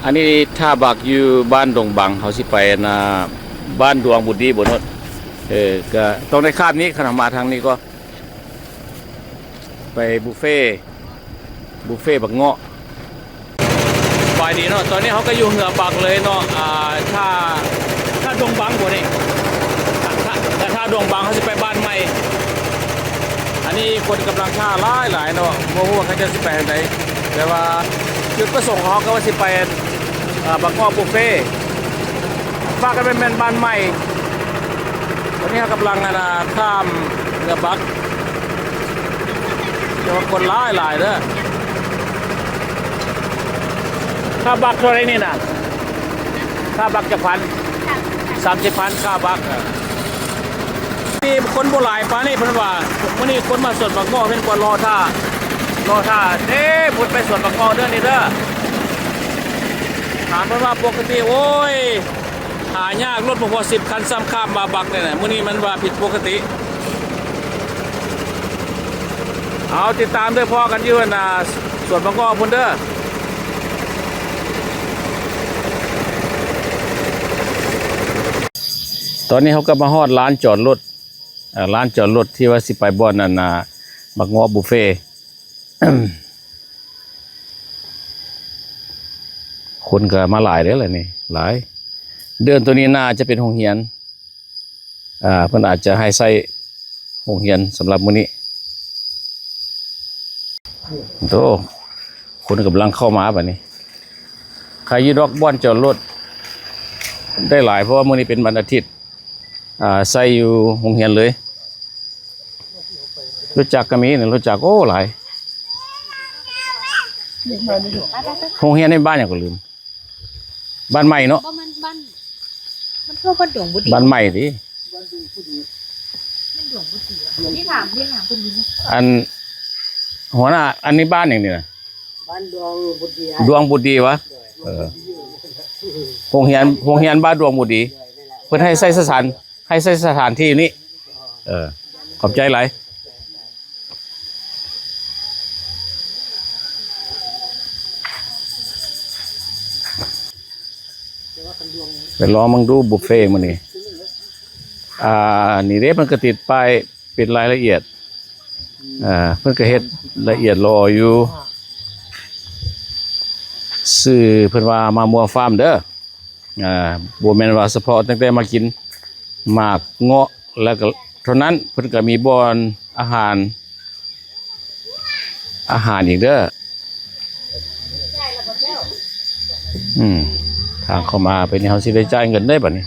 ອັນນີ້ທ່າບັກຢູ່ບ້ານດົງບັງ ເຮົາຊິໄປອັນນ່າ ບ້ານດວງບຸດດີບໍ່ໂນດ. ເອີ ກະຕ້ອງໄດ້ຂ້າມນີ້ ຄັນເຮົາມາທາງນີ້ກໍໄປບຸບເຟ ບຸບເຟບັກເງາະ. ສະບາຍດີເນາະ ຕອນນີ້ເຮົາກໍຢູ່ເຮືອບັກເລີຍເນາະ ອ່າ ທ່າ ທ່າດົງບັງບໍ່ນີ້ ຖ້າ ຖ້າ ຖ້າດົງບັງເຮົາຊິໄປບ້ານໃໝ່. ອັນນີ້ຄົນກຳລັງຖ້າຫຼາຍໆເນາະ ບໍ່ຮູ້ວ່າເຂົາເຈົ້າຊິໄປທາງໃດ ແຕ່ວ່າຈຸດປະສົງຂອງເຮົາກໍວ່າຊິໄປ ອ່າ ບັກເງາະບຸບເຟ ຝາກກັນແມ່ນ ແມ່ນບ້ານໃໝ່. ຕອນນີ້ເຮົາກຳລັງ ອັນນ່າ ຂ້າມເຮືອບັກ ແຕ່ວ່າຄົນຫຼາຍໆເດີ. ຄ່າບັກເທົ່າໃດນີ້ນະ? ຄ່າບັກຈັກພັນ? ສາມສິບພັນ ຄ່າບັກ. ມີຄົນບໍ່ຫຼາຍປານນີ້ ເພິ່ນວ່າ ມື້ນີ້ຄົນມາສວນບັກເງາະ ເພິ່ນກໍລໍຖ້າ ລໍຖ້າເດ້. ເພິ່ນໄປສວນບັກເງາະເດີນີ້ເດີ ຖາມເພິ່ນວ່າປົກກະຕິ ໂອ້ຍ ຫາຍາກ ລົດບໍ່ພໍສິບຄັນຊ້ຳ ຂ້າມມາບັກນີ້ນະ. ມື້ນີ້ມັນວ່າຜິດປົກກະຕິ. ເອົາ ຕິດຕາມເດີ ພໍ້ກັນຢູ່ ອັນນ່າ ສວນບັກເງາະພຸ້ນເດີ. ຕອນນີ້ເຮົາກໍມາຮອດລານຈອດລົດ ເອີ ລານຈອດລົດທີ່ວ່າຊິໄປບ່ອນ ອັນນ່າ ບັກເງາະບຸບເຟ. ຄົນກໍມາຫຼາຍເດ້ລະນີ້ ຫຼາຍ. ເດີ່ນໂຕນີ້ໜ້າຈະເປັນໂຮງຮຽນ ອ່າ ເພິ່ນອາດຈະໃຫ້ໃຊ້ໂຮງຮຽນສຳລັບມື້ນີ້. ໂອ້ ຄົນກຳລັງເຂົ້າມາບາດນີ້. ໃຄຢູ່ດອກ ບ່ອນຈອດລົດໄດ້ຫຼາຍ ເພາະວ່າມື້ນີ້ເປັນວັນອາທິດ. ອ່າ ໃຊ້ຢູ່ໂຮງຮຽນເລີຍ. ລົດຈັກກໍມີນະ ລົດຈັກ ໂອ້ ຫຼາຍ. ໂຮງຮຽນໃນບ້ານຫຍັງກໍລືມ. ບ້ານໃໝ່ເນາະ ບໍ່ແມ່ນບ້ານ ມັນຄືບ້ານດວງບຸດດີ ບ້ານໃໝ່ຕິ. ມັນດວງບຸດດີ ນີ້ຖາມ ນີ້ຖາມເພິ່ນຢູ່. ອັນ ຫົວໜ້າ ອັນນີ້ບ້ານຫຍັງນີ້ນະ? ບ້ານດວງບຸດດີ. ດວງບຸດດີຫວາ? ເອີ ໂຮງຮຽນ ໂຮງຮຽນບ້ານດວງບຸດດີ. ເພິ່ນໃຫ້ໃຊ້ສະຖານ ໃຫ້ໃຊ້ສະຖານທີ່ນີ້. ເອີ ຂອບໃຈຫຼາຍ. ໄປລອງເບິ່ງດູບຸບເຟມື້ນີ້. ອ່າ ນີ້ເດ້ ເພິ່ນກໍຕິດປ້າຍເປັນລາຍລະອຽດ. ອ່າ ເພິ່ນກໍເຮັດລະອຽດຫຼໍ່ຢູ່. ຊື່ເພິ່ນວ່າມາມົວຟາມເດີ. ອ່າ ບໍ່ແມ່ນວ່າສະເພາະຕັ້ງແຕ່ມາກິນໝາກເງາະແລ້ວກໍເທົ່ານັ້ນ, ເພິ່ນກໍມີບ່ອນອາຫານ ອາຫານອີກເດີ. ອືມ ທາງເຂົ້າມາໄປນີ້ ເຮົາຊິໄດ້ຈ່າຍເງິນໄດ້ບາດນີ້.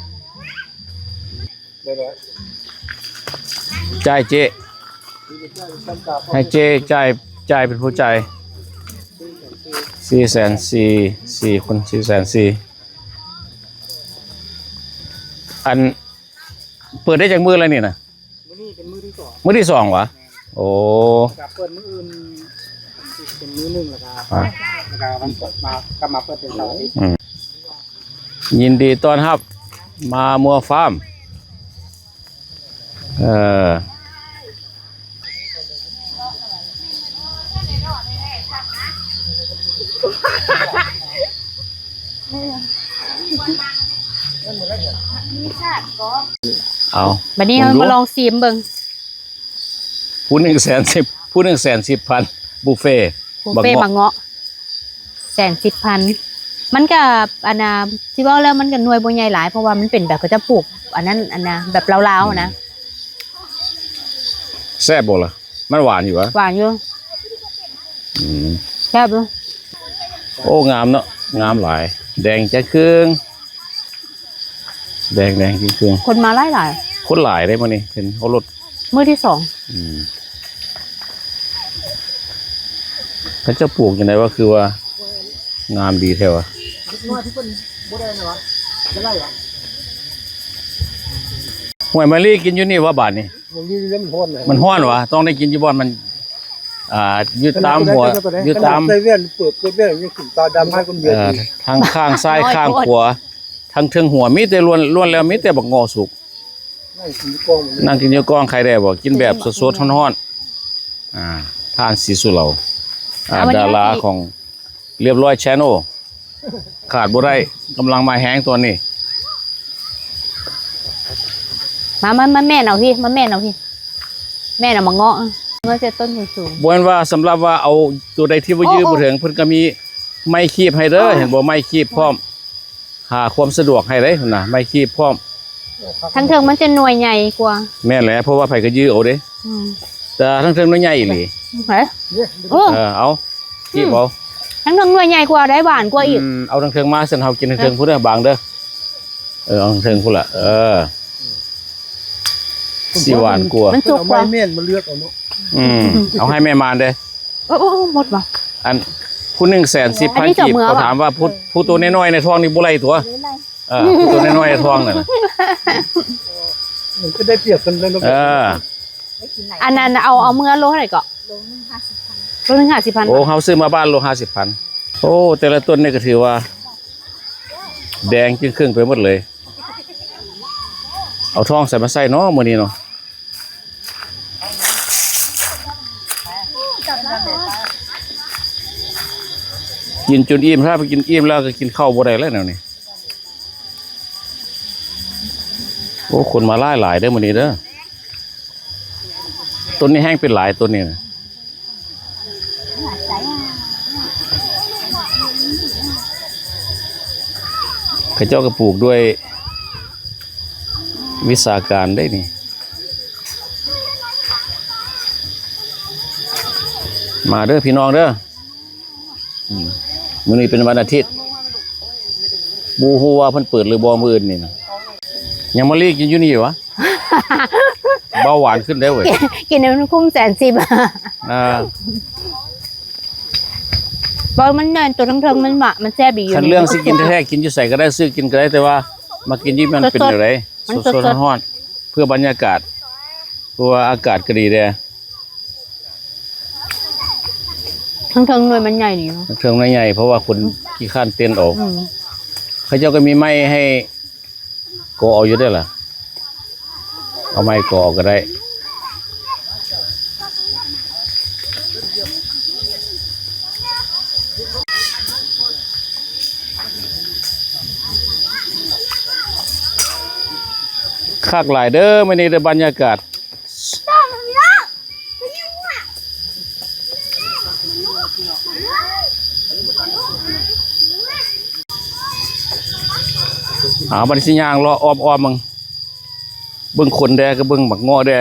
ຈ່າຍເຈ້ ໃຫ້ເຈ້ຈ່າຍ ຈ່າຍເປັນຜູ້ຈ່າຍ ສີ່ແສນສີ່ ສີ່ຄົນ ສີ່ແສນສີ່. ອັນ ເປີດໄດ້ຈັກມື້ແລ້ວນີ້ນະ? ມື້ນີ້ເປັນມື້ທີສອງ ມື້ທີສອງຫວາ? ແມ່ນ. ໂອ້ ກະເປີດມື້ອື່ນ ເປັນມື້ໜຶ່ງ ແລ້ວກະ ອ່າ ແລ້ວກະວັນ ມາ ກັບມາເປີດເປັນເສົາร์ອາທິດ. ອືມ ຍິນດີຕ້ອນຮັບມາມົວຟາມ. ເອີ ເອົາ ບາດນີ້ເຮົາມາລອງຊີມເບິ່ງ. ຜູ້ໜຶ່ງແສນສິບ ຜູ້ໜຶ່ງແສນສິບພັນ ບຸບເຟ ບຸບເຟບັກເງາະ ບັກເງາະ ແສນສິບພັນ. ມັນກະ ອັນນ່າ ຊິເວົ້າແລ້ວມັນກະໜ່ວຍບໍ່ໃຫຍ່ຫຼາຍ ເພາະວ່າມັນເປັນແບບເຂົາເຈົ້າປູກ ອັນນັ້ນ ອັນນ່າ ແບບລາວໆ ອືມ ຫັ້ນນະ. ແຊບບໍ່ລະ? ມັນຫວານຢູ່ຫວາ? ຫວານຢູ່. ອືມ ແຊບຢູ່. ໂອ້ ງາມເນາະ ງາມຫຼາຍ ແດງແຈ້ງເຄິ່ງ. ແດງໆ ເຄິ່ງໆ. ຄົນມາຫຼາຍໆ ຄົນຫຼາຍເດ້ມື້ນີ້ ເຫັນເອົາລົດ ມື້ທີສອງ. ອືມ ເຂົາເຈົ້າປູກຈັ່ງໃດວະ ຄືວ່າງາມດີແທ້ວະ? ຫ້ວຍມາລີກິນຢູ່ນີ້ວະບາດນີ້? ມັນຮ້ອນຫວາ? ຕ້ອງໄດ້ກິນຢູ່ບ່ອນມັນ ອ່າ ຢູ່ຕາມຫົວ ຢູ່ຕາມ ເອີ ທັງຂ້າງຊ້າຍຂ້າງຂວາ ທັງເທິງຫົວ ມີແຕ່ລ້ວນ ລ້ວນແລ້ວມີແຕ່ບັກເງາະສຸກ. ນັ່ງກິນຢູ່ກ້ອງ ນັ່ງກິນຢູ່ກ້ອງ ໄຄແດ່ບໍ່? ກິນແບບສົດໆ ຮ້ອນໆ. ອ່າ ທ່ານສີສຸເຫຼົາ ອ່າ ດາລາຂອງລຽບຮ້ອຍແຊນແນວ. ຂາດບໍ່ໄດ້ ກຳລັງມາແຮງຕອນນີ້. ມາ ມາ ມາແມ່ນເອົາພີ້ ມາແມ່ນເອົາພີ້ ແມ່ນເອົາໝາກເງາະ ເງາະໃສ່ຕົ້ນສູງໆ. ບໍ່ແມ່ນວ່າສຳລັບວ່າເອົາຕົວໃດທີ່ບໍ່ຍືດ ໂອ້ ບໍ່ເຖິງ ເພິ່ນກໍມີໄມ້ຄີບໃຫ້ເດີ. ເອີ ເຫັນບໍ່ ໄມ້ຄີບພ້ອມ ຫາຄວາມສະດວກໃຫ້ເດ້ພຸ້ນນະ ໄມ້ຄີບພ້ອມ. ທາງເທິງມັນຈະໜ່ວຍໃຫຍ່ກວ່າ. ແມ່ນແຫຼະ ເພາະວ່າໃຜກໍຢື້ເອົາເດ້. ອືມ ແຕ່ທາງເທິງໜ່ວຍໃຫຍ່ອີ່ຫຼີ. ເອີ ໂອ້ ເອີ ເອົາ ອືມ ອີກເອົາ ທາງເທິງໜ່ວຍໃຫຍ່ກວ່າ ໄດ້ຫວານກວ່າອີກ. ອືມ ເອົາທາງເທິງມາ ຊັ້ນເຮົາກິນທາງເທິງພຸ້ນເດີ ບາງເດີ. ເອີ ເອົາທາງເທິງພຸ້ນລະ ເອີ ຊິຫວານກວ່າ ມັນສຸກກວ່າ. ເອົາໄມ້ແມ່ນມາເລືອກເອົາເນາະ. ອືມ ເອົາໃຫ້ແມ່ມານເດ້. ໂອ້ ໂອ້ ໝົດບໍ່? ອັນ ຜູ້ໜຶ່ງແສນສິບພັນກີບ ເຂົາຖາມວ່າຜູ້ ຜູ້ໂຕນ້ອຍໆໃນທ້ອງນີ້ບໍ່ໄລ່ຕົວະ? ເອີ ຜູ້ໂຕນ້ອຍໆໃນທ້ອງນັ້ນນະ ເອີ ກໍໄດ້ປຽບເພິ່ນແລ້ວເນາະ. ເອີ ອັນນັ້ນເອົາ ເອົາເມືອໂລເທົ່າໃດເກາະ? ໂລໜຶ່ງຫ້າສິບພັນ ໂລໜຶ່ງຫ້າສິບພັນ. ໂອ້ ເຮົາຊື້ມາບ້ານໂລຫ້າສິບພັນ. ໂອ້ ແຕ່ລະຕົ້ນນີ້ກໍຖືວ່າແດງຈຶ່ງເຄິ່ງໄປໝົດເລີຍ. ເອົາທ້ອງໃສມາໃສ່ເນາະມື້ນີ້ເນາະ. ກິນຈົນອີ່ມ ຖ້າໄປກິນອີ່ມແລ້ວກໍກິນເຂົ້າບໍ່ໄດ້ແລ້ວແນວນີ້. ໂອ້ ຄົນມາຫຼາຍໆເດີມື້ນີ້ເດີ. ຕົ້ນນີ້ແຮງເປັນຫຼາຍຕົ້ນນີ້ນະ. ເຂົາເຈົ້າກໍປູກດ້ວຍວິຊາການເດ້ນີ້. ມາເດີພີ່ນ້ອງເດີ. ອືມ ມື້ນີ້ເປັນວັນອາທິດ ບໍ່ຮູ້ວ່າເພິ່ນເປີດຫຼືບໍ່ມື້ອື່ນນີ້ນະ. ຍັງມາລີກິນຢູ່ນີ້ຫວາ? ເບົາຫວານຂຶ້ນໄດ້ເວີຍ ກິນໃຫ້ມັນຄຸ້ມແສນສິບ. ອ່າ ເວົ້າມັນແມ່ນ ຕົວເທິງໆມັນຫວານ ມັນແຊບດີຢູ່. ຄັນເລື່ອງຊິກິນແທ້ໆ ກິນຢູ່ໃສກໍໄດ້ ຊື້ກິນກໍໄດ້ ແຕ່ວ່າມາກິນຢູ່ມັນເປັນແນວໃດ? ມັນສົດໆ ສົດໆຮ້ອນໆ ເພື່ອບັນຍາກາດ ເພາະວ່າອາກາດກໍດີແດ່. ເທິງໆໜ່ວຍມັນໃຫຍ່ດີເນາະ ເທິງໜ່ວຍໃຫຍ່ ເພາະວ່າຄົນຂີ້ຄ້ານເຕັ້ນເອົາ. ອືມ ເຂົາເຈົ້າກໍມີໄມ້ໃຫ້ ກໍເອົາຢູ່ເດ້ລະ ເອົາໄມ້ກໍເອົາກໍໄດ້. ຄັກຫຼາຍເດີມື້ນີ້ເດີ ບັນຍາກາດ. ເອົາ ບັດນີ້ຊິຍ່າງເລາະອ້ອມໆເບິ່ງ ເບິ່ງຄົນແດ່ ກໍເບິ່ງໝາກເງາະແດ່.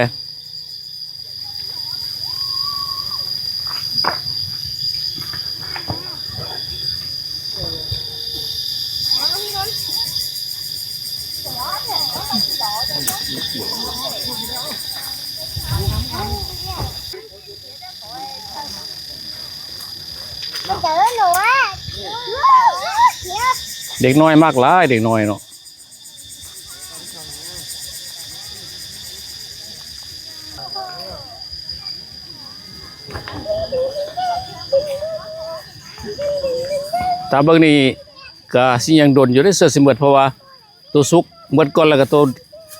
ເດັກນ້ອຍມັກຫຼາຍ ເດັກນ້ອຍເນາະ. ຕາເບິ່ງນີ້ກະຊິຍັງດົນຢູ່ເດ້ ເຊື່ອຊິໝົດ ເພາະວ່າໂຕສຸກໝົດກ່ອນ ແລ້ວກະໂຕ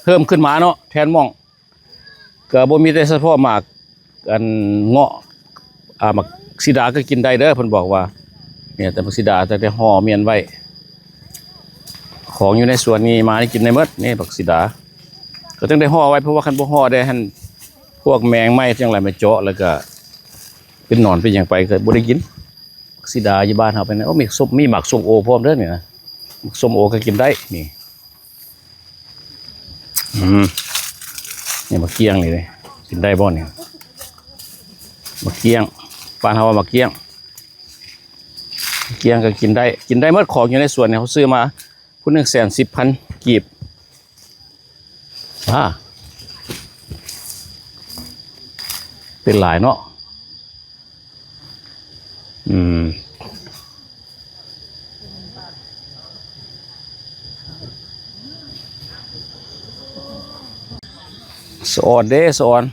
ເພີ່ມຂຶ້ນມາເນາະ ແທນໝ້ອງ. ກະບໍ່ມີແຕ່ສະເພາະໝາກ ອັນເງາະ ອ່າ ໝາກສີດາກໍກິນໄດ້ເດີ ເພິ່ນບອກວ່າ ເນຍ ແຕ່ໝາກສີດາ ແຕ່ ແຕ່ຫໍ່ມ້ຽນໄວ້ ຂອງຢູ່ໃນສວນນີ້ ໝານີ້ກິນໄດ້ໝົດ ນີ້ໝາກສີດາ ກໍຕ້ອງໄດ້ຫໍ່ໄວ້ ເພາະວ່າຄັນບໍ່ຫໍ່ໄດ້ຫັ້ນ ພວກແມງໄມ້ຈັ່ງຫຼາຍມາເຈາະ ແລ້ວກໍເປັນໜອນເປັນຫຍັງໄປ ກໍບໍ່ໄດ້ກິນ. ໝາກສີດາຢູ່ບ້ານເຮົາເປັນ ໂອ້ ມີສົ້ມ ມີໝາກສົ້ມໂອພ້ອມເດີນີ້ນະ ໝາກສົ້ມໂອກໍກິນໄດ້ນີ້. ອືມ ນີ້ໝາກກ້ຽງນີ້ເດ້ ກິນໄດ້ບໍ່ນີ້? ໝາກກ້ຽງ ບ້ານເຮົາວ່າໝາກກ້ຽງ ກ້ຽງກໍກິນໄດ້ ກິນໄດ້ໝົດ ຂອງຢູ່ໃນສວນນີ້ ເຮົາຊື້ມາຜູ້ໜຶ່ງແສນສິບພັນກີບ. ອ່າ ເປັນຫຼາຍເນາະ. ອືມ ສະອອນເດ້ ສະອອນ.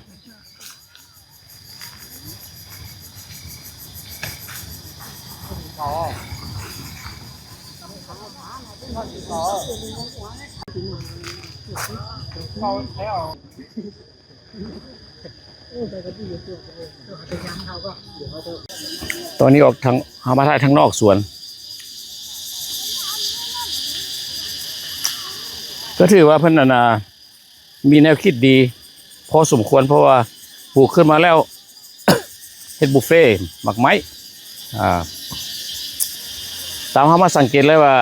ຕອນນີ້ອອກທາງ ເຮົາມາຖ່າຍທາງນອກສວນ ກໍຖືວ່າເພິ່ນອັນນ່າ ມີແນວຄິດດີພໍສົມຄວນ ເພາະວ່າປູກຂຶ້ນມາແລ້ວ ເຮັດບຸບເຟໝາກໄມ້ ອ່າ ຕາມເຮົາມາສັງເກດແລ້ວວ່າ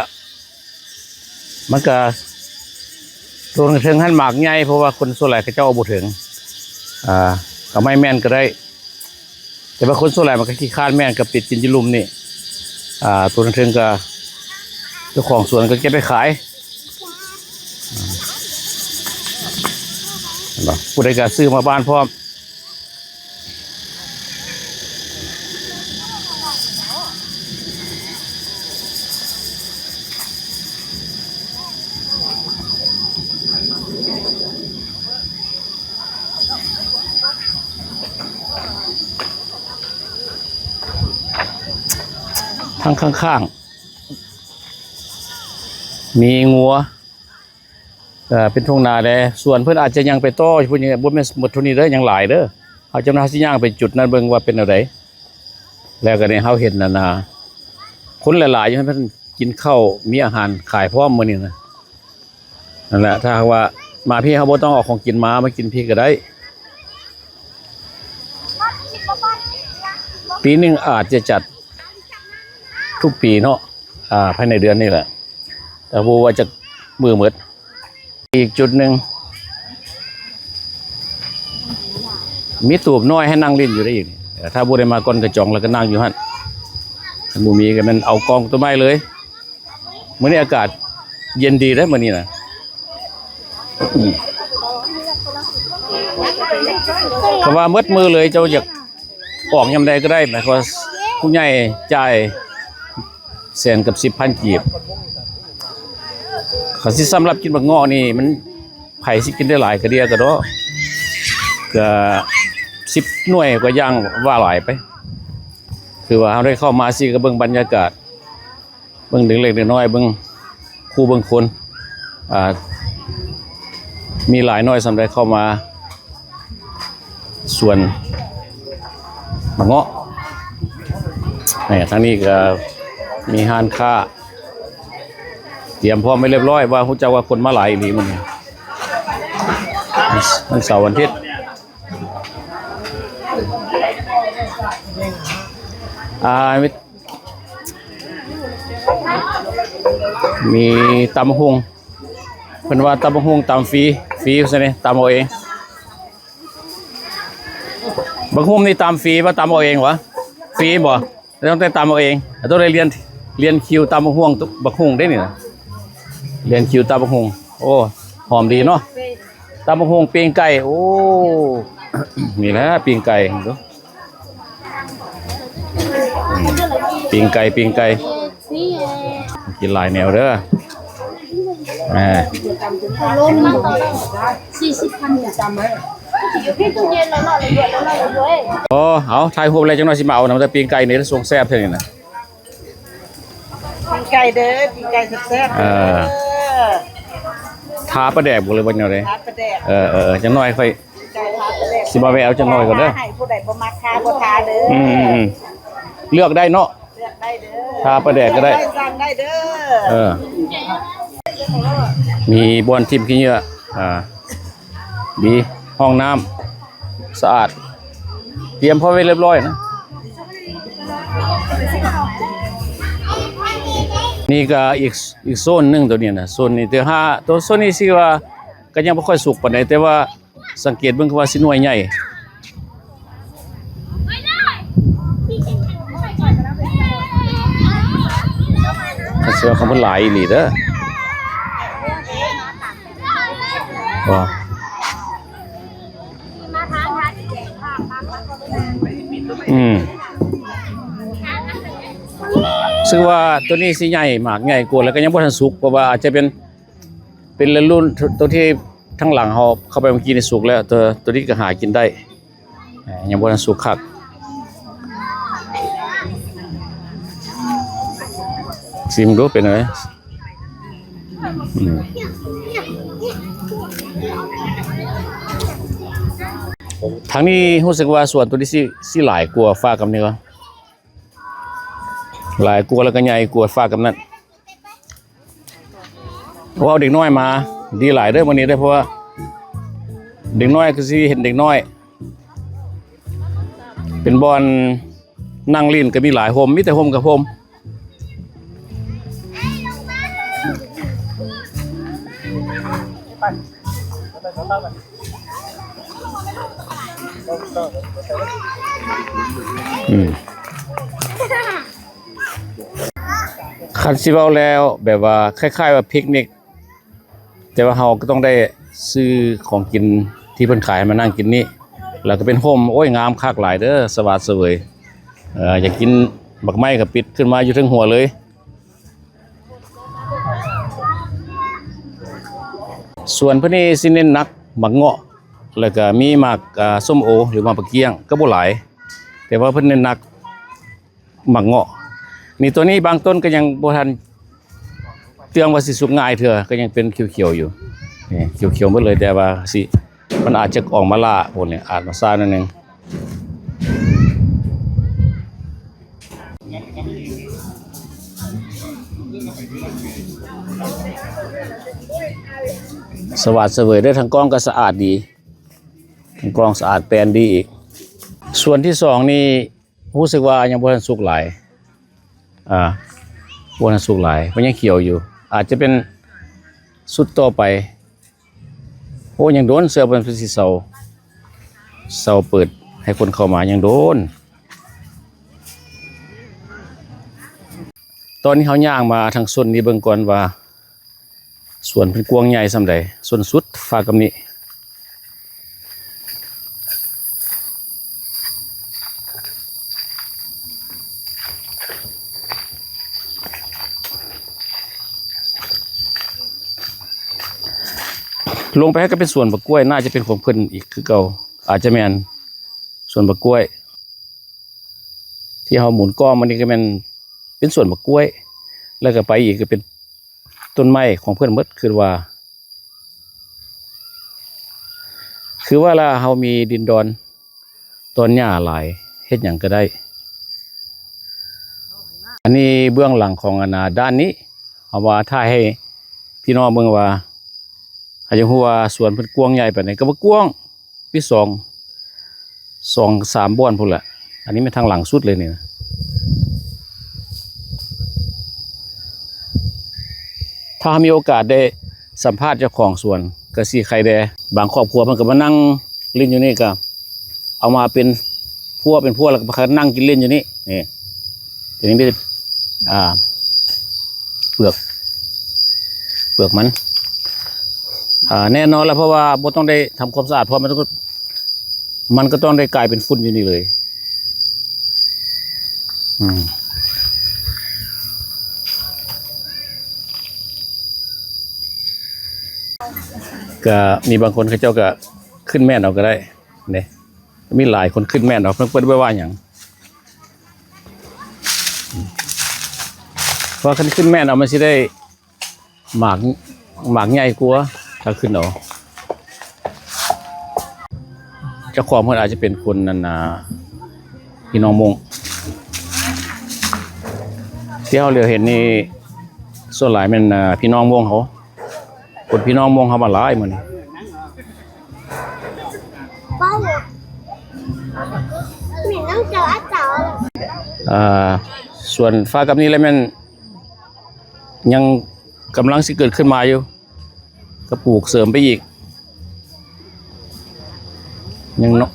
ມັນກະ ໂຕເທິງຫັ້ນໝາກໃຫຍ່ ເພາະວ່າຄົນສ່ວນຫຼາຍເຂົາເຈົ້າເອົາບໍ່ເຖິງ ອ່າ ເອົາໄມ້ແມ່ນກໍໄດ້ ແຕ່ວ່າຄົນສ່ວນຫຼາຍມັນກໍຂີ້ຄ້ານແມ່ນ ກໍໄປກິນຢູ່ລຸ່ມນີ້ ອ່າ ໂຕເທິງໆ ກໍເຈົ້າຂອງສວນກໍເກັບໄປຂາຍ ເຫັນບໍ່? ຜູ້ໃດກໍຊື້ມາບ້ານພ້ອມ. ທາງຂ້າງໆ ມີງົວ ເອີ ເປັນທົ່ງນາແດ່ ສວນເພິ່ນອາດຈະຍັງໄປຕໍ່ຢູ່ພຸ້ນ ບໍ່ແມ່ນໝົດເທົ່ານີ້ເດີ ຍັງຫຼາຍເດີ ເຮົາຈຳເຮົາຊິຍ່າງໄປຈຸດນັ້ນເບິ່ງວ່າເປັນແນວໃດ ແລ້ວກໍນີ້ເຮົາເຫັນອັນນ່າ ຄົນຫຼາຍໆຢູ່ຫັ້ນ ເພິ່ນກິນເຂົ້າ ມີອາຫານຂາຍພ້ອມມື້ນີ້ນະ ນັ້ນແຫຼະ ຖ້າຫາກວ່າມາພີ້ ເຮົາບໍ່ຕ້ອງເອົາຂອງກິນມາ ມາກິນພີ້ກໍໄດ້ ປີໜຶ່ງອາດຈະຈັດທຸກປີເນາະ ອ່າ ພາຍໃນເດືອນນີ້ແຫຼະ ແຕ່ບໍ່ຮູ້ວ່າຈັກມື້ໝົດ. ອີກຈຸດໜຶ່ງ ມີຕູບນ້ອຍໃຫ້ນັ່ງຫຼິ້ນຢູ່ໄດ້ອີກ ຖ້າຜູ້ໃດມາກ່ອນກະຈອງແລ້ວກະນັ່ງຢູ່ຫັ້ນ ຄັນບໍ່ມີກະແມ່ນເອົາກອງຕົ້ນໄມ້ເລີຍ. ມື້ນີ້ອາກາດເຢັນດີເດ້ມື້ນີ້ນະ ອືມ ຄັນວ່າໝົດມື້ເລີຍ ເຈົ້າຢາກອອກຍາມໃດກໍໄດ້ ໝາຍຄວາມວ່າຜູ້ໃຫຍ່ຈ່າຍ ແສນກັບສິບພັນກີບ ຄັນຊິສຳລັບກິນບັກເງາະນີ້ ມັນ ໃຜຊິກິນໄດ້ຫຼາຍກະເດຍກະເດາະ ກະສິບໜ່ວຍກວ່າຢ່າງວ່າຫຼາຍໄປ ຄືວ່າເຮົາໄດ້ເຂົ້າມາຊີ້ກະເບິ່ງບັນຍາກາດ ເບິ່ງເດັກເລັກເດັກນ້ອຍ ເບິ່ງຄູ່ເບິ່ງຄົນ ອ່າ ມີຫຼາຍໜ້ອຍສ່ຳໃດເຂົ້າມາ ສວນໝາກເງາະ ນີ້ ທາງນີ້ກະມີຮ້ານຄ້າ ຕຽມພ້ອມໄວ້ລຽບລ້ອຍ ວ່າຮູ້ຈັກວ່າຄົນມາຫຼາຍອີ່ຫຼີມື້ນີ້ ວັນເສົາວັນອາທິດ ອ່າ ມີ ມີຕຳບັກຫຸ່ງ ເພິ່ນວ່າຕຳບັກຫຸ່ງຕຳຟຣີ ຟຣີວ່າຊັ້ນເດ ຕຳເອົາເອງ. ບັກຫຸ່ງນີ້ຕຳຟຣີບໍ່ ຕຳເອົາເອງຫວາ? ຟຣີບໍ່? ຕ້ອງໄດ້ຕຳເອົາເອງ ຕ້ອງໄດ້ລຽນ ລຽນຄິວຕຳບັກຫຸ່ງ ບັກຫຸ່ງເດ້ນີ້ນະ ລຽນຄິວຕຳບັກຫຸ່ງ. ໂອ້ ຫອມດີເນາະ ຕຳບັກຫຸ່ງ ປີ້ງໄກ່. ໂອ້ ນີ້ແຫຼະປີ້ງໄກ່ ເບິ່ງດູ ອືມ ປີ້ງໄກ່ ປີ້ງໄກ່ ກິນຫຼາຍແນວເດີ ອ່າ ສີ່ສິບພັນ. ໂອ້ ເອົາ ຖ່າຍຮູບແລ້ວ ຈັກໜ້ອຍຊິມາເອົານຳ ແຕ່ປີ້ງໄກ່ນີ້ ສົງແຊບແທ້ນີ້ນະ ປີ້ງໄກ່ເດີ ປີ້ງໄກ່ແຊບໆ ເອີ ເດີ ທາປາແດກບໍ່ ຫຼືວ່າແນວໃດ? ທາປາແດກ ເອີໆໆ ຈັກໜ້ອຍຂ້ອຍ ປີ້ງໄກ່ທາປາແດກ ຊິມາແວ່ເອົາຈັກໜ້ອຍກ່ອນເດີ ໃຫ້ຜູ້ໃດບໍ່ມັກທາບໍ່ທາເດີ ອືມໆໆ ເລືອກໄດ້ເນາະ ເລືອກໄດ້ເດີ ທາປາແດກກໍໄດ້ ສັ່ງໄດ້ເດີ ເອີ ມີບ່ອນຖິ້ມຂີ້ເຫຍື້ອ ອ່າ ດີ ຫ້ອງນ້ຳສະອາດ ຕຽມພ້ອມໄວ້ລຽບລ້ອຍນະ. ນີ້ກໍອີກ ອີກໂຊນໜຶ່ງໂຕນີ້ນະ ໂຊນນີ້ ແຕ່ຫາໂຕໂຊນນີ້ຊິວ່າກໍຍັງບໍ່ຄ່ອຍສຸກປານໃດ ແຕ່ວ່າ ສັງເກດເບິ່ງຄືວ່າຊິໜ່ວຍໃຫຍ່ ເຊື່ອຂອງເພິ່ນຫຼາຍອີ່ຫຼີເດີ ອືມ ຮູ້ສຶກວ່າໂຕນີ້ຊິໃຫຍ່ ໝາກໃຫຍ່ກວ່າ ແລ້ວກໍຍັງບໍ່ທັນສຸກ ເພາະວ່າອາດຈະເປັນ ເປັນລະລຸ້ນ ໂຕ ໂຕທີ່ທາງຫຼັງເຮົາເຂົ້າໄປເມື່ອກີ້ນີ້ສຸກແລ້ວ ໂຕ ໂຕນີ້ກໍຫາກິນໄດ້ ເອີ ຍັງບໍ່ທັນສຸກຄັກ ຊີມເບິ່ງດູເປັນແນວໃດ ອືມ ທາງນີ້ຮູ້ສຶກວ່າສວນໂຕນີ້ຊິ ຊິຫຼາຍກວ່າຟາກກັບນີ້ວະ ຫຼາຍກວ່າ ແລ້ວກໍໃຫຍ່ກວ່າຟາກກັບນັ້ນ. ເອົາເດັກນ້ອຍມາ ດີຫຼາຍເດີມື້ນີ້ເດີ ເພາະວ່າເດັກນ້ອຍກໍຊິເຫັນເດັກນ້ອຍ ເປັນບ່ອນນັ່ງຫຼິ້ນກໍມີຫຼາຍ ຮົ່ມ ມີແຕ່ຮົ່ມກັບຮົ່ມ. ອືມ ຄັນຊິເວົ້າແລ້ວ ແບບວ່າຄ້າຍໆວ່າພິກນິກ ແຕ່ວ່າເຮົາກໍຕ້ອງໄດ້ຊື້ຂອງກິນທີ່ເພິ່ນຂາຍມານັ່ງກິນນີ້ ແລ້ວກໍເປັນຮົ່ມ ໂອ້ຍ ງາມຄັກຫຼາຍເດີ ສະຫວາດສະເຫວີຍ. ເອີ ຢາກກິນໝາກໄມ້ກໍປິດຂຶ້ນມາຢູ່ເທິງຫົວເລີຍ. ສວນເພິ່ນນີ້ຊິເນັ້ນໜັກໝາກເງາະ ແລ້ວກໍມີໝາກ ອ່າ ສົ້ມໂອ ຫຼືໝາກບັກກ້ຽງ ກໍບໍ່ຫຼາຍ ແຕ່ວ່າເພິ່ນເນັ້ນໜັກ ໝາກເງາະນີ້ ຕົວນີ້ບາງຕົ້ນກໍຍັງບໍ່ທັນເຕືອງວ່າຊິສຸກງ່າຍເທື່ອ ກໍຍັງເປັນຂຽວໆຢູ່ ນີ້ຂຽວໆໝົດເລີຍ ແຕ່ວ່າຊິ ມັນອາດຈະອອກມາລ້າພຸ້ນນີ້ ອາດມາຊ້າໜ້ອຍໜຶ່ງ. ສະຫວາດສະເຫວີຍເດີ ທາງກ້ອງກໍສະອາດດີ ທາງກ້ອງສະອາດແປນດີອີກ. ສ່ວນທີສອງນີ້ ຮູ້ສຶກວ່າຍັງບໍ່ທັນສຸກຫຼາຍ ອ່າ ບໍ່ທັນສຸກຫຼາຍ ເພາະຍັງຂຽວຢູ່ ອາດຈະເປັນຊຸດຕໍ່ໄປ. ໂອ້ ຍັງໂດນ ເຊື່ອເພິ່ນ ເພິ່ນຊິເຊົາ ເຊົາເປີດໃຫ້ຄົນເຂົ້າມາ ຍັງໂດນ. ຕອນນີ້ເຮົາຍ່າງມາທາງໂຊນນີ້ເບິ່ງກ່ອນວ່າ ສວນເພິ່ນກວ້າງໃຫຍ່ສ່ຳໃດ ໂຊນສຸດຟາກກັບນີ້ ລົງໄປກໍເປັນສວນບັກກ້ວຍ ໜ້າຈະເປັນຂອງເພິ່ນອີກຄືເກົ່າ ອາດຈະແມ່ນສວນບັກກ້ວຍ ທີ່ເຮົາໝູນກ້ອງມານີ້ກໍແມ່ນເປັນສວນບັກກ້ວຍ ແລ້ວກໍໄປອີກກໍເປັນຕົ້ນໄມ້ຂອງເພິ່ນໝົດ ຄິດວ່າ ຄືວ່າລະ ເຮົາມີດິນດອນດອນຫຍ້າຫຼາຍ ເຮັດຫຍັງກໍໄດ້. ອັນນີ້ເບື້ອງຫຼັງຂອງ ອັນນ່າ ດ້ານນີ້ ເອົາມາຖ່າຍໃຫ້ພີ່ນ້ອງເບິ່ງວ່າ ໃຫ້ຮູ້ວ່າສວນເພິ່ນກວ້າງໃຫຍ່ປານໃດ ກໍບໍ່ກວ້າງ ມີສອງ ສອງສາມບ່ອນພຸ້ນແຫຼະ ອັນນີ້ແມ່ນທາງຫຼັງສຸດເລີຍນີ້ນະ. ຖ້າມີໂອກາດໄດ້ສຳພາດເຈົ້າຂອງສວນ ກໍຊິໄຄແດ່ ບາງຄອບຄົວເພິ່ນກໍມານັ່ງຫຼິ້ນຢູ່ນີ້ ກໍເອົາມາເປັນພົວເປັນພົວ ແລ້ວກໍມານັ່ງກິນຫຼິ້ນຢູ່ນີ້ ນີ້ ຕົວນີ້ມີແຕ່ ອ່າ ເປືອກ ເປືອກມັນ ອ່າ ແນ່ນອນລະ ເພາະວ່າບໍ່ຕ້ອງໄດ້ທຳຄວາມສະອາດ ເພາະມັນກໍ ມັນກໍຕ້ອງໄດ້ກາຍເປັນຝຸ່ນຢູ່ນີ້ເລີຍ. ອືມ ກະມີບາງຄົນເຂົາເຈົ້າກະຂຶ້ນແມ່ນເອົາກໍໄດ້ເດ້ ມີຫຼາຍຄົນຂຶ້ນແມ່ນເອົາ ເພິ່ນບໍ່ໄດ້ວ່າຫຍັງ ເພາະວ່າຄັນຂຶ້ນແມ່ນເອົາ ມັນຊິໄດ້ ໝາກ ໝາກໃຫຍ່ກວ່າ ຖ້າຂຶ້ນເອົາ. ເຈົ້າຂອງເພິ່ນອາດຈະເປັນຄົນນັ້ນນະ ພີ່ນ້ອງມົ້ງ ທີ່ເຮົາຫຼຽວເຫັນນີ້ ສ່ວນຫຼາຍແມ່ນ ອ່າ ພີ່ນ້ອງມົ້ງເຮົາ ຄົນພີ່ນ້ອງມົ້ງເຮົາມາຫຼາຍມື້ນີ້. ອ່າ ສ່ວນຟາກກັບນີ້ແຫຼະແມ່ນ ຍັງກຳລັງຊິເກີດຂຶ້ນມາຢູ່ ກໍປູກເສີມໄປອີກ ຍັງເນາະ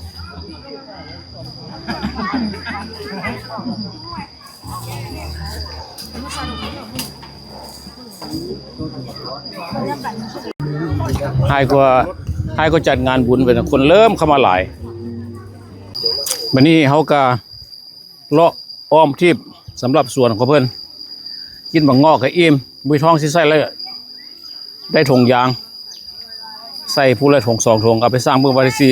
ຫາຍກວ່າ ຫາຍກວ່າຈັດງານບຸນໄປນະ ຄົນເລີ່ມເຂົ້າມາຫຼາຍ. ບັດນີ້ເຮົາກະເລາະ ອ້ອມທີບສຳລັບສວນຂອງເພິ່ນ ກິນບັກເງາະກໍອີ່ມ ບໍ່ມີທ້ອງຊິໃຊ້ແລ້ວ ໄດ້ຖົງຢາງ ໃສ່ຜູ້ລະຖົງສອງຖົງ ເອົາໄປຊັ່ງເບິ່ງວ່າຊິ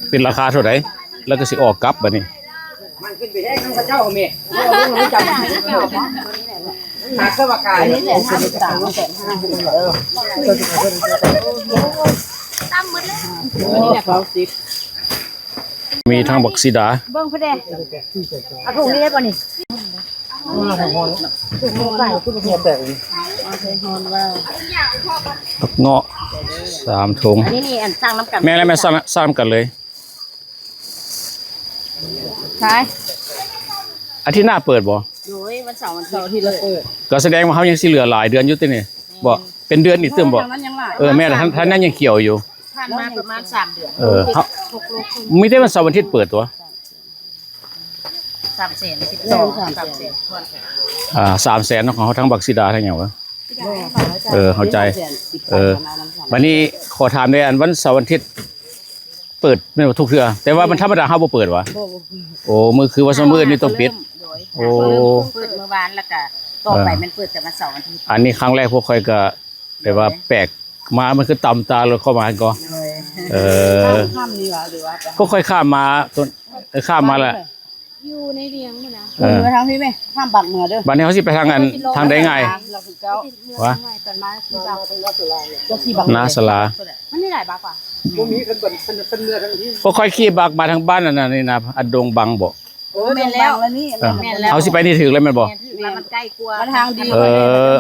ເປັນລາຄາເທົ່າໃດ ແລ້ວກໍຊິອອກກັບບັດນີ້. ມັນຂຶ້ນໄປແຮງນຳເຂົາເຈົ້າແມ່ ໜັກເທື່ອວ່າກາຍ ມີທັງບັກສີດາ ເບິ່ງພຸ້ນເດ້ ເອົາຖົງນີ້ໄດ້ບໍ່ນີ້? ຜັກເງາະສາມຖົງ. ອັນນີ້ນີ້ ອັນສັ່ງນຳກັນ ແມ່ນແລ້ວ ແມ່ນ ສັ່ງ ສັ່ງນຳກັນເລີຍ. ຂາຍ ອາທິດໜ້າເປີດບໍ່? ໂດຍ ວັນເສົາ ວັນອາທິດ ເປີດ. ກໍສະແດງວ່າເຮົາຍັງຊິເຫຼືອຫຼາຍເດືອນຢູ່ຕິນີ້. ບໍ່ ເປັນເດືອນອີກຕື່ມບໍ່? ເອີ ແມ່ນ ທາງນັ້ນຍັງຂຽວຢູ່. ຜ່ານມາປະມານສາມເດືອນ. ເອີ ເຮົາ ມີແຕ່ວັນເສົາ ວັນອາທິດເປີດຕົວະ. ສາມແສນ ສິບສອງ ສາມແສນ ອ່າ ສາມແສນເນາະ ຂອງເຮົາ ທັງບັກຊີດາ ທັງຫຍັງວະ. ເອີ ເຂົ້າໃຈ. ເອີ ບາດນີ້ຂໍຖາມແດ່ ອັນວັນເສົາ ວັນອາທິດ ເປີດແມ່ນບໍ່ທຸກເທື່ອ? ແຕ່ວ່າມັນທຳມະດາເຮົາບໍ່ເປີດຫວາ? ບໍ່ ບໍ່ເປີດ. ໂອ້ ມື້ຄືວັນເສົາ ມື້ນີ້ຕ້ອງປິດ. ໂດຍ ໂອ້ ເປີດມື້ວານ ແລ້ວກະຕໍ່ໄປ ເອີ ແມ່ນເປີດແຕ່ວັນເສົາ ວັນອາທິດ. ອັນນີ້ຄັ້ງແລກພວກຂ້ອຍກະແບບວ່າແປກມາ ມັນຄືຕຳຕາ ແລ້ວເຂົ້າມາກໍ ໂດຍ ເອີ ຂ້າມນີ້ຫວາ ຫຼືວ່າ ພວກຂ້ອຍຂ້າມມາ ເອີ ຂ້າມມາແລ້ວ ຢູ່ໃນວຽງພຸ້ນນະ. ເອີ ເອີ ທາງພີ້ແມ່ ຂ້າມບັກເມືອເດີ. ບາດນີ້ເຮົາຊິໄປທາງອັນ ທາງໃດງ່າຍ? ເມືອ ຫວາ? ຕອນມາຂີ່ບັກ ຂີ່ບັກ ນາສາລາ ມັນມີຫຼາຍບັກຫວາ? ບໍ່ມີ ຄັນເພິ່ນ ຄັນເມືອທາງພີ້. ພວກຂ້ອຍຂີ່ບັກມາທາງບ້ານອັນນັ້ນນີ້ນະ ອັນດົງບັງບໍ? ໂອ້ ແມ່ນແລ້ວ ແມ່ນແລ້ວ ເຮົາຊິໄປນີ້ຖືກແລ້ວແມ່ນບໍ່? ແມ່ນ ຖືກແລ້ວ ມັນໃກ້ກວ່າ ມັນທາງດີ. ເອີ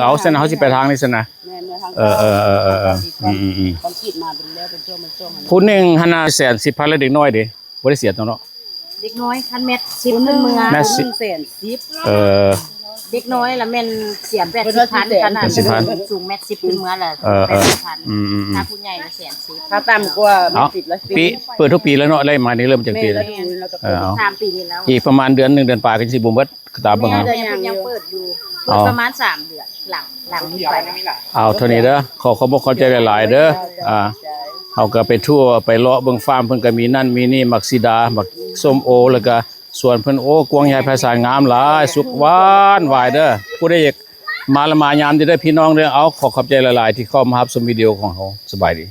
ເອົາຊັ້ນ ເຮົາຊິໄປທາງນີ້ຊັ້ນນະ. ແມ່ນ ເອີ ເອີ ເອີ ເອີ ອືມໆ ຄອນກຣີດມາເປັນແລ້ວ ເປັນຊ່ວງ ເປັນຊ່ວງ. ຜູ້ໜຶ່ງຫັ້ນນະ ແສນສິບພັນ ແລ້ວເດັກນ້ອຍເດ? ບໍ່ໄດ້ເສຍຕົວເນາະ. ເດັກນ້ອຍ ຄັນແມັດສິບຂຶ້ນເມືອ ແມັດສິບ ແສນສິບ. ເອີ ເດັກນ້ອຍລະແມ່ນເສຍແປດສິບພັນ ຂະໜາດສູງແມັດສິບຂຶ້ນເມືອລະ ເອີ ເອີ ແປດສິບພັນ. ອືມໆ ຖ້າຜູ້ໃຫຍ່ລະແສນສິບ. ຖ້າຕ່ຳກວ່າແມັດສິບລະ ເປີດທຸກປີແລ້ວເນາະ. ໄລ່ມານີ້ເລີ່ມຈັກປີແລ້ວ? ເອີ ເອົາ ສາມປີນີ້ແລ້ວ. ອີກປະມານເດືອນໜຶ່ງ ເດືອນປາຍກໍຊິບໍ່ໝົດ ຕາເບິ່ງ. ຍັງເປີດຢູ່ ເປີດປະມານສາມເດືອນ. ຫຼັງ ຫຼັງນີ້ໄປ. ເອົາເທົ່ານີ້ເດີ ຂໍຂອບອົກຂອບໃຈຫຼາຍໆເດີ. ອ່າ ເຮົາກໍໄປທົວໄປເລາະເບິ່ງຟາມເພິ່ນ ກໍມີນັ້ນມີນີ້ ໝາກສີດາ ໝາກສົ້ມໂອ ແລ້ວກໍສວນເພິ່ນ ໂອ້ ກວ້າງໃຫຍ່ໄພສານ ງາມຫຼາຍ ສຸກຫວານຫວາຍເດີ. ຜູ້ໃດຢາກມາລະມາຍາມຢູ່ເດີພີ່ນ້ອງເດີ. ເອົາ ຂໍຂອບໃຈຫຼາຍໆທີ່ເຂົ້າມາຮັບຊົມວິດີໂອຂອງເຮົາ. ສະບາຍດີ.